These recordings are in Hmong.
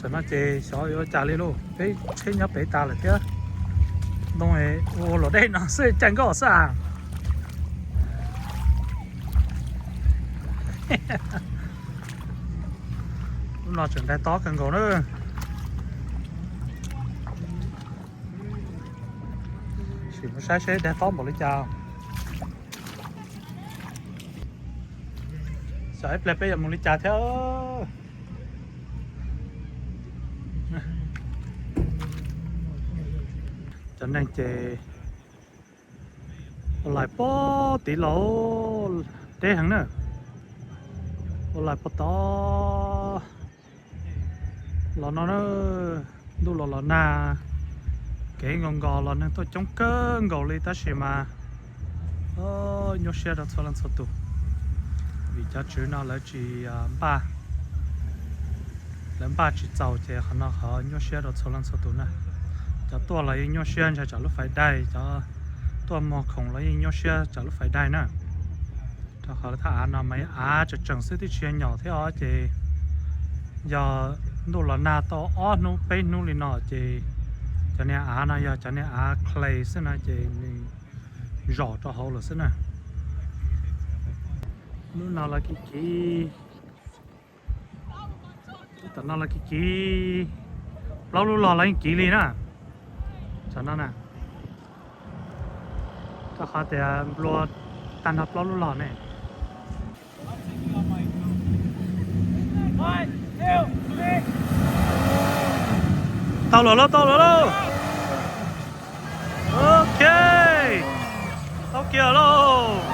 Tam no ces xyov yuav ua cas li lauj, peb tsheb nyob pem tas lawm thiab. Ntoo ua los deb no xwb, caij nkoj xwb as. Lub no tseem daig tob kawg nkaus na. Sim mus saib seb daig tob npaum li cas. Xyov ib pliag peb yuav mus li cas thiab. Cov neeg ces ua lais pog tid los, deb heev na. Ua lais pog tod los no na, ntuj los los nag, kev nkaus nkaus los neeg tuaj coob kawg nkaus li tab sis mas nyuaj siab rau txhua leej txhua tus, vim cov tswv no lawv tsis npaj, lawv npaj tsis txaus ces qhov no qhov nyuaj siab rau txhua leej txhua tus na. Cov tuaj los yeej nyuaj siab ntshai tsam lub fais daig, cov tuaj muag khoom los yeej nyuaj siab tsam lub fais daig na. Rau qhov thaj av no mas av tseem tseem xwb, twb tsis yog nyom thiab os, ces yog ntuj los nag tau ob hnub peb hnub li no ces cov niag av no yog cov niag av clay xwb na, ces nws zom rau hauv lawm xwb na. Lub no los kiv kiv, lub tom no los kiv kiv, plaub lub log los yeej kiv li na. Tam no na, rau qhov tias nplua tag nrho plaub lub log ne. Tau lawm lauj, tau lawm lauj. Ok, tau kiag lauj.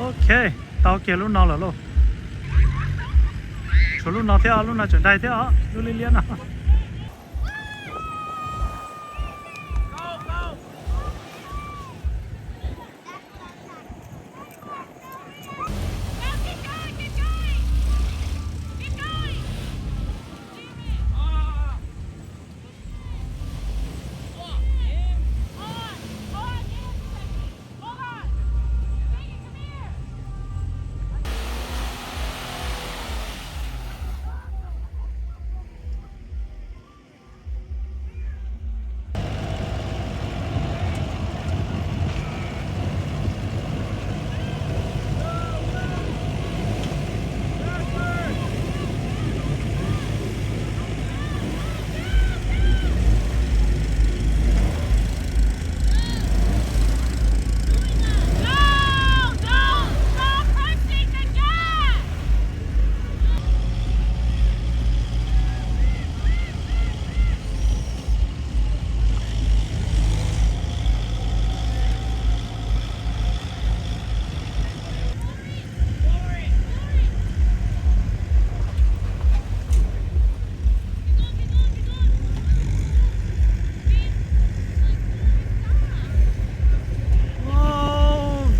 Ok, tau kiag lub no lawm lauj. Tshuav lub no thiab, lub no tseem daig thiab os, lub liab liab no.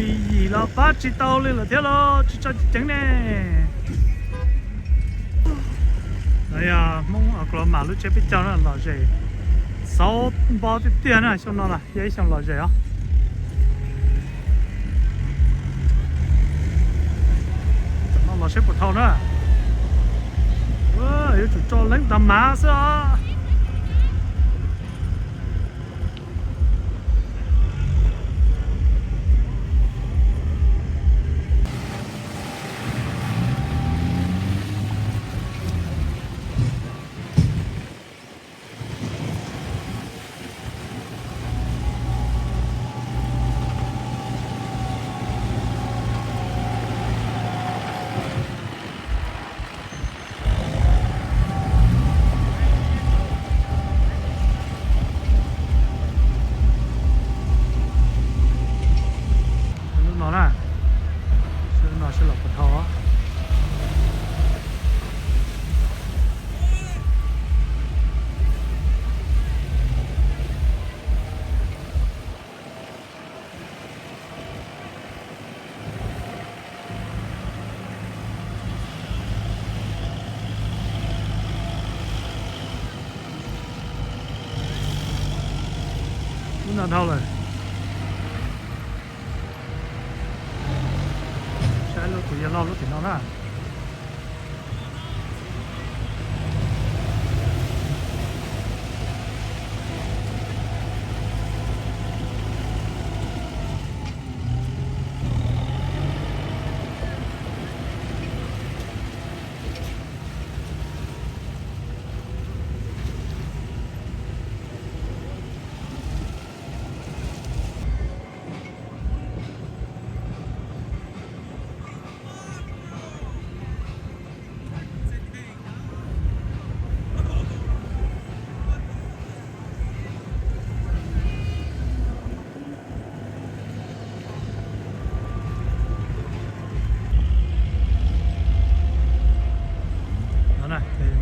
Vim yim los pab tsis tau li lawm thiab los tsis tso ceev ne. Yog Hmoob Oklahoma lub tsiab peb caug na, lom zem, xauv npo tiag tiag na, xyoo no na yog ib xyoo lom zem os. Tam no los seb puas dhau na. Yuav tsum tso leeb tag mav xwb os. Lub no dhau lawm. Saib lub kuv yawg loj lub tim no na.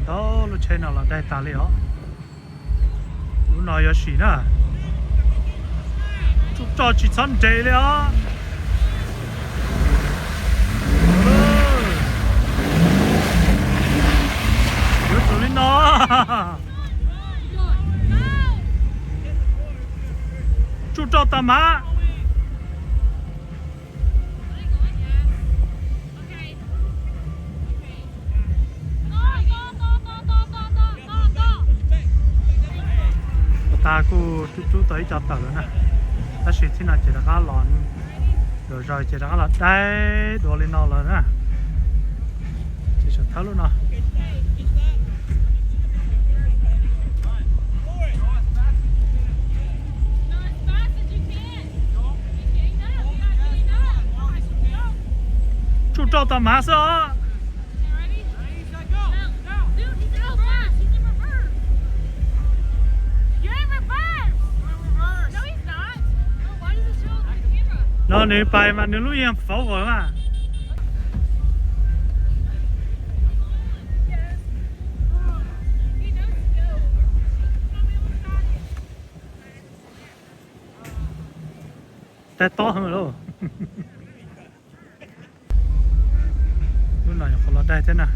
Ntau lub tsheb no los daig tas li os. Lub no yuav sim na. Tsuj roj tsis txhob nres li os. Yuav tsum li no. Tsuj roj tag mas. Ua tas kuj rub rub tau ib co tawm lawm na. Tab sis txij no ces rov qab los, zog zog ces rov qab los daig dua li no lawm na. Ces sawv thawb lub no. Tsuj roj tag mas xwb os. No nws pais mas nws lub yeej fauv vawm mas. Daig tob heev lauj. Lub no nyuam qhuav los daig thiab na.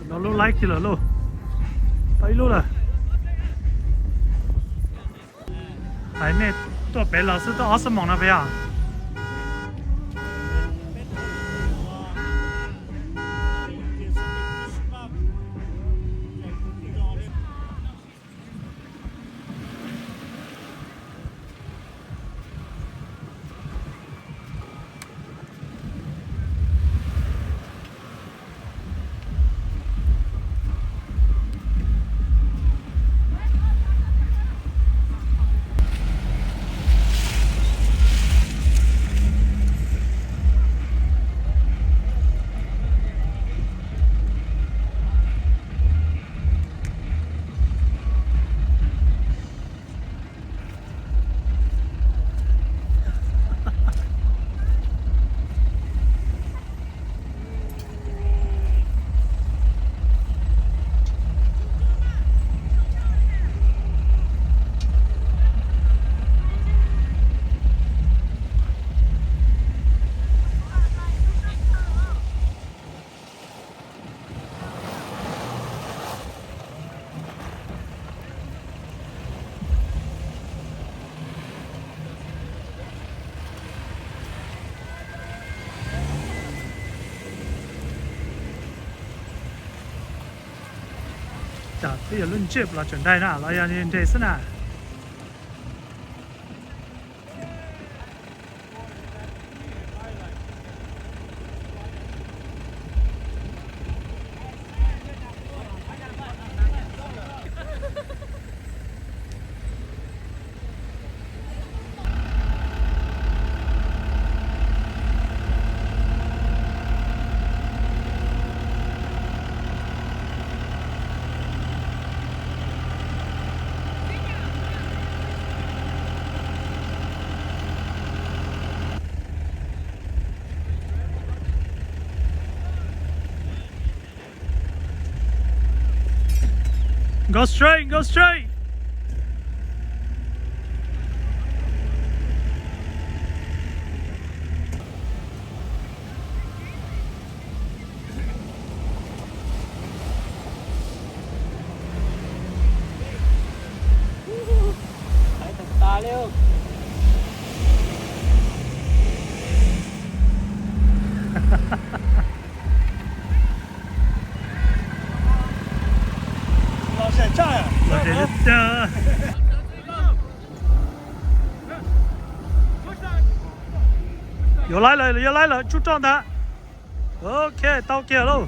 No lub laib kiag lawm lauj. Tau ib lub lawm. Hais nej tuaj pem los xwb twb ob xuab moos no pes yog. Cas twb yog lub ntsej los tseem daig na los yog nres xwb na. Go straight, go straight. Yuav laib lawm, yuav laib lawm, tsub roj ntag. Ok, tau kiag lauj.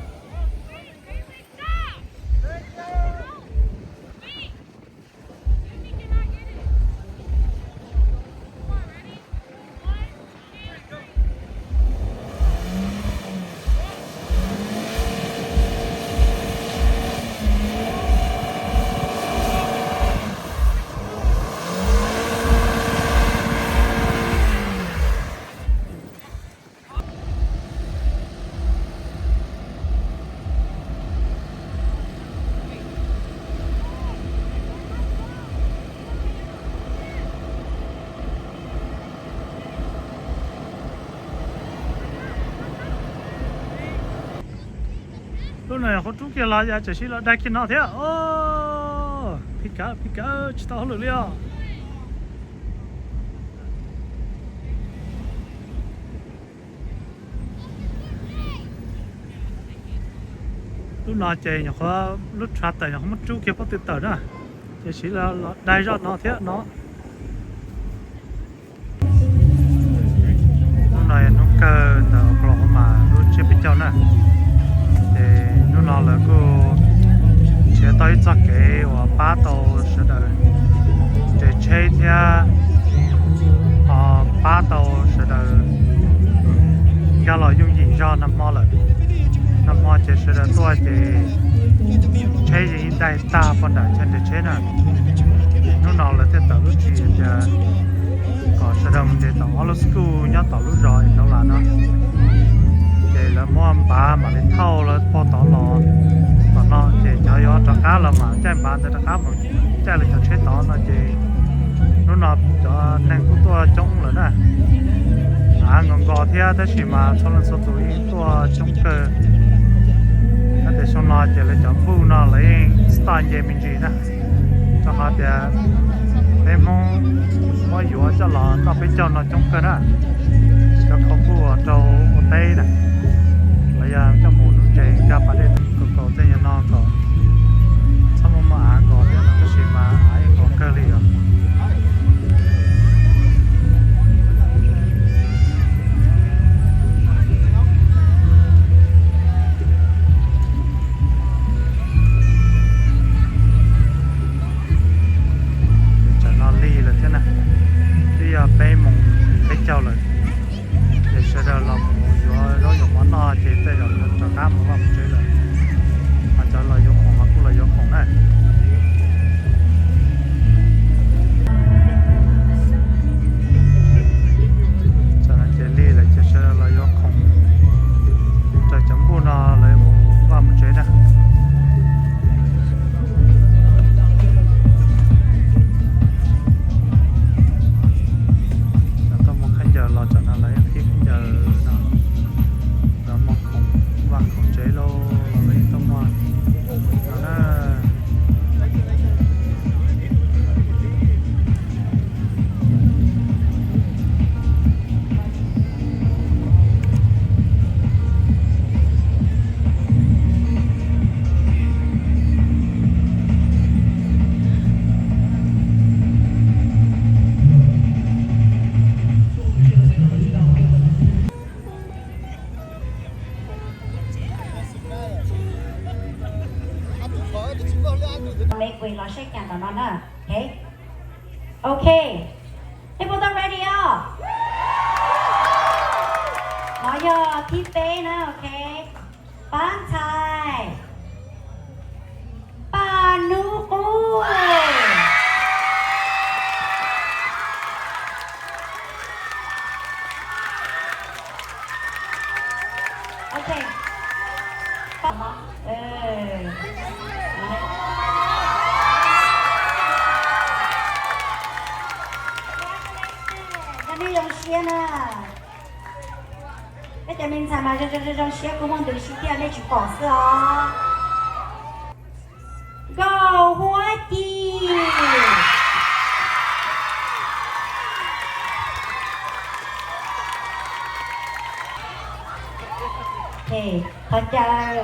Lub no yog qhov rub kiag los yog tseem sib los daig kiag no thiab. Phij kawg, phij kawg, tsis tau hauj lwm li os. Lub no ces nyuam qhuav lub tractor nyuam qhuav muab rub kiag pob tw tawm na, ces siv los daig zoj no thiab no. Hnub no yog hnub kawg ntawm Oklahoma lub tsiab peb caug na. Ces hnub no lawv kuj nrhiav tau ib txoj kev uas pab tau sawv daws nres tsheb thiab ho pab tau sawv daws nkag los yooj yim zog nag hmo lawm. Nag hmo ces sawv daws tuaj ces tsheb yeej ib daig tag poj nram chaw nres tsheb na. Ces hnub no lawv thiaj tawm lub tswv yim tias kom sawv daws mus nres tom ob lub school nyob tom lub zos Enola no. Ces lawv muab npav mam li thauj lawv pog tod los tom no ces cov yuav rov qab los mam caij npav ntawd rov qab mus caij lawv cov tsheb tod no ces hnub no cov neeg kuj tuaj coob lawm na. Av nkos nkos thiab tab sis mas txhua leej txhua tus yeej tuaj coob kawg. Koj tias xyoo no ces lawv cov npuj no lawv yeej stop nce me ntsis na, rau qhov tias peb Hmoob muab yuav coj los noj peb caug no coob kawg na. Cov khau npuj rau ua teb na, los yog coj mus nuv ntses nkag pas dej kaus kaus tej nyuag no kom txhob muaj muaj av nkos thiab no tab sis mas av yeej nkos kawg li os. Tsam no lig lawm thiab na, twb yog peb moos peb caug lawm. Ces sawv daws los mus yuav zaub yuav mov noj ces tej zaum yuav rov qab mus vaj mus tsev lawm. Mas cov los yuav khoom los kuj los yuav khoom na. Tam no ces lig lawm ces sawv daws los yuav khoom raws cov npuj no lawv mus vaj mus tsev na. Lawv tuaj muag khaub ncaws los tam no lawv yeej qhib khaub ncaws no, lawv muag khoom vaj khoom tsev lauj, lawv yeej tuaj muag no na. Mej kws los saib kam tom no na. Ok, nej puas tau ready os? Nov yog thib peb na, ok. Pab ntxhais Paj Nub Qub. Ok. Paj Nub. Na, nej cov me ntxhais mas zoo zoo zoo siab, kuv muaj ntws siab thiab nej tsis pom xwb os. Nkauj Huab Ci. Thov caw.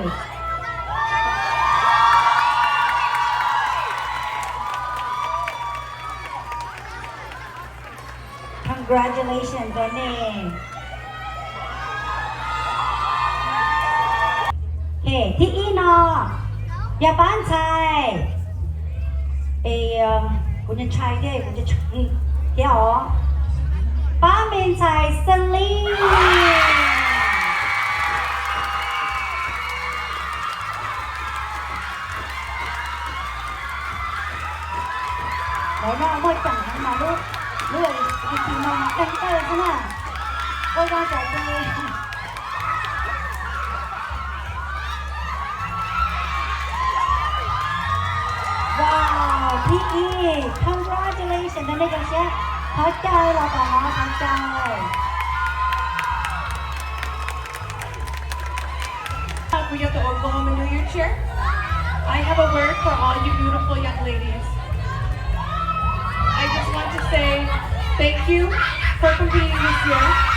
Congratulations rau nej. Thib ib no yog pab ntxhais, kuv ntshai thiab, kuv thiab os, pab me ntxhais Celine. Lawv no muaj ceem heev mas lub, lub ib txhis no mas deeg tawj xwb na. Ua zoo tam tes. Wow, thib ib, congratulations rau nej zoo siab. Thov caw los tom no, thov caw. Up, we got the Oklahoma New Year cheer. I have a word for all you beautiful young ladies. I just want to say thank you for competing this year.